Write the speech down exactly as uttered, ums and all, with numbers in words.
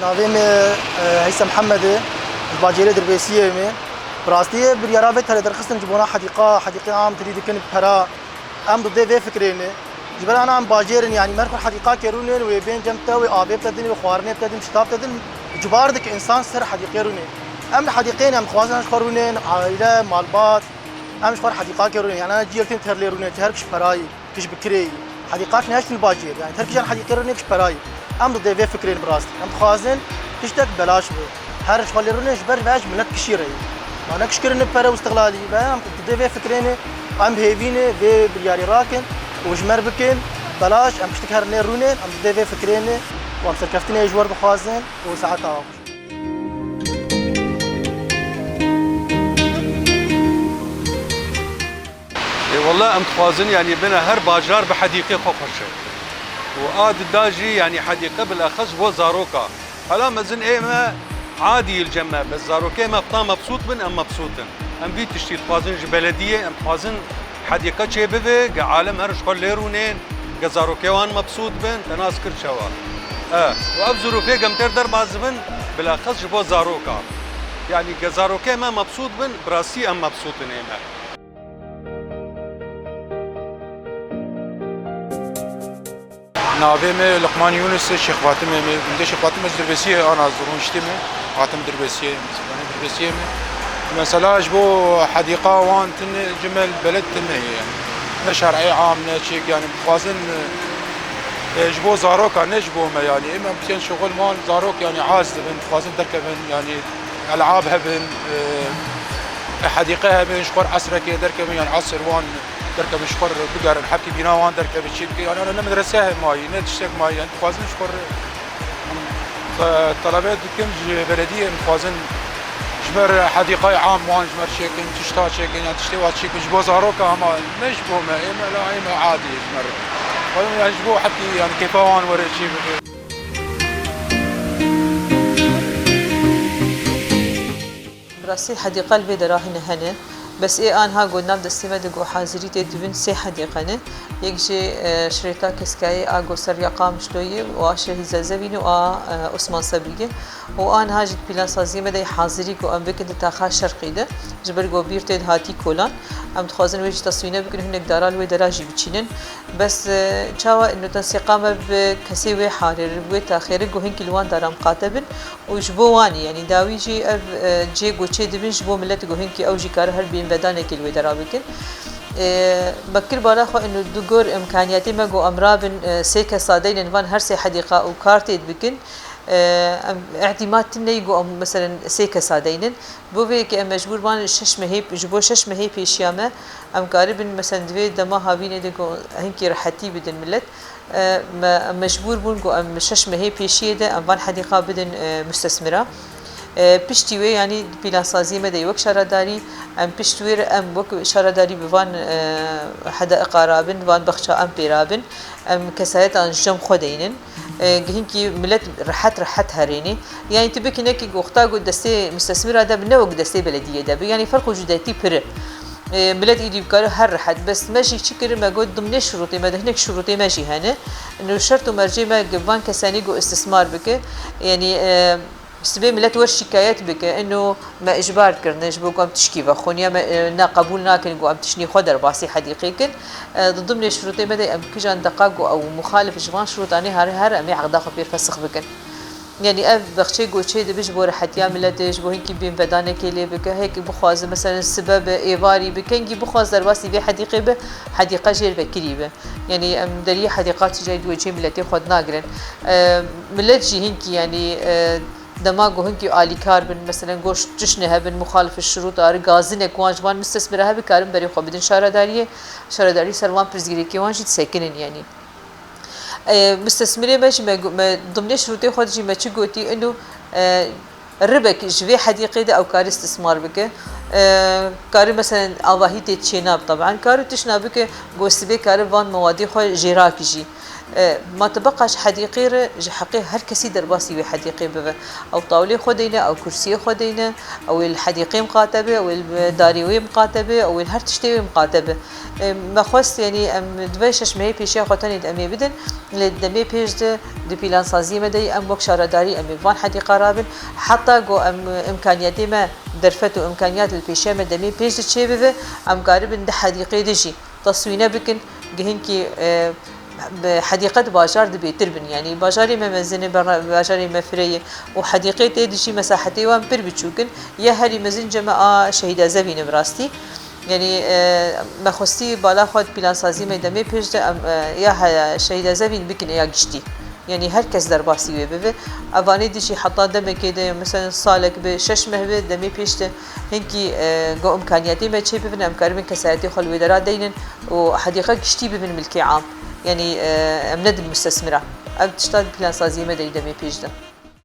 Navê me, e, Heyse Mihemed e, ji bacêrê Dirbêsiyê me. Bi rastî biryara vê tele derxistin ji bona hedîqa, hedîqê am tirî dikin pera. Em di dê vê fikrê ne. Ji ber ana em bacêr in, yanî me xwe hedîqa ke rûnên, wê bên cem te, wê avê te din, wê xwarinê te din, şitap te din, cibar dike însan ser hedîqê rûnê. Em li hedîqê ne, em dixwazin em ji xwe rûnên, aîle, malbat, em ji xwe hedîqa ke rûnên. Yanî ana ciyek tên ter lê rûnê, her kiş perayî. Kiş bi kirê yî. Hedîqaş neheştin li bacêr. Yanî terkîjan hedîqê re nêkiş perayî. Em di dê vê fikrên bi rastî. Em dixwazin tiştek belaş be. Her ji xwe lê rûnê ji ber ve ji milet kişî re yî. Ma ne kişkirin bi pere û istiqlalî ve em di dê vê fikrênê, em hêvî ne vê biryarî rakin û ji me re bikin belaş, em tiştek her nê rûnên, em di dê vê fikrênê û em serkeftinê ji we re dixwazin û saeta xweş. Ê wele em dixwazin, yanî bine her bajar bi hedîqê xwe xweş e. Û a dida jî, yanî hedîqe bilexes ji bo zaroka. Hela mezin ê me adî li cem me, bes zarokê me fta mebsût bin, em mebsût in. Em vî tiştî dixwazin ji belediyê, em dixwazin hedîqe çêbibe, ge alem her ji xwe lê rûnên, ge zarokê wan mebsût bin, te nas kir çawa. E, û ev zirûfê ge em têr derbas dibin, bilexes ji bo zaroka. Yanî ge zarokê me mebsût bin, bi rastî em mebsût in ê me. Navê me Liqman Yûnis e, Şêx Fatimê me, gundê Şêx Fatimê ji Dirbêsiyê, ana rûniştî me, hatim Dirbêsiyê, Dirbêsiyê me. Mesela ji bo hedîqa wan tune, cimel beled tune ye. Ne şer'ê am, ne çêk, yanî dixwazin, e, ji bo zaroka, ne ji bo me, yanî. Em, em bişên şixul wan zarok, yanî az dibin, dixwazin derkevin, yanî el'ab hebin, e, hedîqe hebin, ji xwe esrekê derkevin, yanî esr wan derkevin, ji xwe bigerin, hepkî bîna wan derkevin, çî bikin. Yanî ne medrese mayî, ne tiştek mayî, yanî dixwazin ji xwe re, e, telebe dikim ji belediyê, em dixwazin ji me re hedîqayê am wan ji me re çêkin, tişta çêkin, yanî tiştê wan çêkin, ji bo zaroka hema ne ji bo me, ê me la, ê me adî ji me re. Dixwazin yanî ji bo hepkî, yanî kêfa wan were çê bibe. Bi rastî hedîqa li vê dera hene hene. Bes ê anha ku nav destê me de ku hazirî tê dibin sê hedîqe ne. Yek jê, e, Şirêta Keskayê a ku ser ya Qamişloyê û a Şehîd Zezevîn û a, e, Osman Sebrî ye. Û anha jî di pîlansaziyê me de hazirî ku em bikin di taxa şerqî de. Ji ber ku bîr tê dihatî kolan. Em dixwazin wê jî teswîne bikin, hinek dara li wê dera jî biçînin. Bes, e, çawa ino te sêqa me bi kesê wê harê re, bi wê taxê re ku hinkî li wan dara miqate bin û ji bo wan e, yanî dawî jî ev, e, cê ku çê dibin ji bo milet ku hinkî ew jî kare her bênvedanekê li wê dera bikin. E, me kir bala xwe ino du gor îmkaniyetê me ku em rabin, e, sê kesa deynin van her sê hedîqa û kar tê dibikin. E, em îhtîmat tune ye ku em meselen sê kesa deynin. Bo vê yekê em mecbûr ban şeş mehê, ji bo şeş mehê pêşiya me, em karibin, meselen, di vê dema havînê de ku hinkî rehetî bidin milet, e, me, em mecbûr bûn ku em şeş mehê pêşiyê de em van hedîqa bidin, e, mustesmira. E, piştî wê, yanî di pîlansaziyê me de wek şaredarî, em pişt wê re em wek şaredarî bi van, e, hedaiqa rabin, van bexça em pê rabin, em kesayetan ji cem xwe deynin. E, gihînkî milet rehet rehet herênê. Yanî tu bikî nekî wexta ku destê mustesmira de bi ne wek destê belediyê de bi. Yanî ferq û cudetî pir e. E, milet îdî bikare her rehet. Bes me jî çi kir, me got dimnê şurûtê me de hinek şurûtê me jî hene. Ino şert û mercê me gi van kesanî ku istismar bike. Yanî, e, sibê milet wer şikayet bike. Ino me icbar kirine ji bo ku em tişkî vexwin ya me, e, ne qebûl nakin ku em tiştê xwe derbasî hedîqê kin. E, di dimnê şurûtê me de em kijan deqa ku ew muxalif ji van şurûtanê here, her em ê eqda xwe pêr fesix bikin. Yanî ev bexçê goçê dibe ji bo rehetiya miletê, ji bo hinkî bênvedanekê lê bike, hêkî bixwaze, meselen, sibe be, êvarî be, kengî bixwaz derbasî vê hedîqê be, hedîqa jêr vekirî be. Yanî em deriyê hedîqa çi carî di wecihê miletê xwe dinagirin. E, milet jî hinkî, yanî, e, dema ku hinkî alîkar bin, meselen, goş çişne hebin, muxalif şurûta re, gazinek wan ji van mistesmira hebe, karin berê xwe bidin şaredariyê, şaredarî ser wan pirsgirêkê wan jî disekinin, yanî. E, mistesmîrê me jî me gu-, me dimnê şirûtê xwe de jî me çi gotî, ino, e, ribek ji vê hedîqê de ew kare istismar bike. E, kari mesela avahî tê çênab, teban kari tişna bike, go sibê kari van mewadê xwe jêra kijî. E, ma tebeqa ji hedîqê re ji heqê her kesî derbasî wê hedîqê bibe. Ew tawlê xwe deyne, ew kursiyê xwe deyne, ew ê li hedîqê miqate be, ew ê li darê wê miqate be, ew ê li her tiştê wê miqate be. E, me xwest, yanî em di vê şeş mehê pêşiya xwe tenê di em ê bidin, lê di demê pêş de di pîlansaziyê me de em wek şaredarî em ê van hedîqa rabin. Heta ku em imkaniyetê me, derfet û imkaniyat li pêşiya me demê pêş de çêbibe, em karibin di hedîqê de jî teswîne bikin, gihinkî, e, bi hedîqe di bajar di bêtir bin. Yanî bajarê me mezin e, berra-, bajarê me firê ye û hedîqê tê de jî mesahetê wan pir biçûk in. Ya herî mezin cem me a Şehîda Zevîn e bi rastî. Yanî, e, me xwestî bala xwe di pîlansazî me demê pêş de em, e, ya he-, Şehîda Zevîn bikine ya giştî. Yanî her kes derbasî wê bibe. Evanê dî jî heta demekê de, mesela salek bi, şeş meh bi, demê pêş de hinkî, e, go imkaniyetê me çê bibin, em karibin kesayetê xwe li wê dera deynin û hedîqa giştî bibin milkê am. Yanî, e, em nedin mustesmira. Ev tişta di pîlansaziyê me de yî demê pêş de.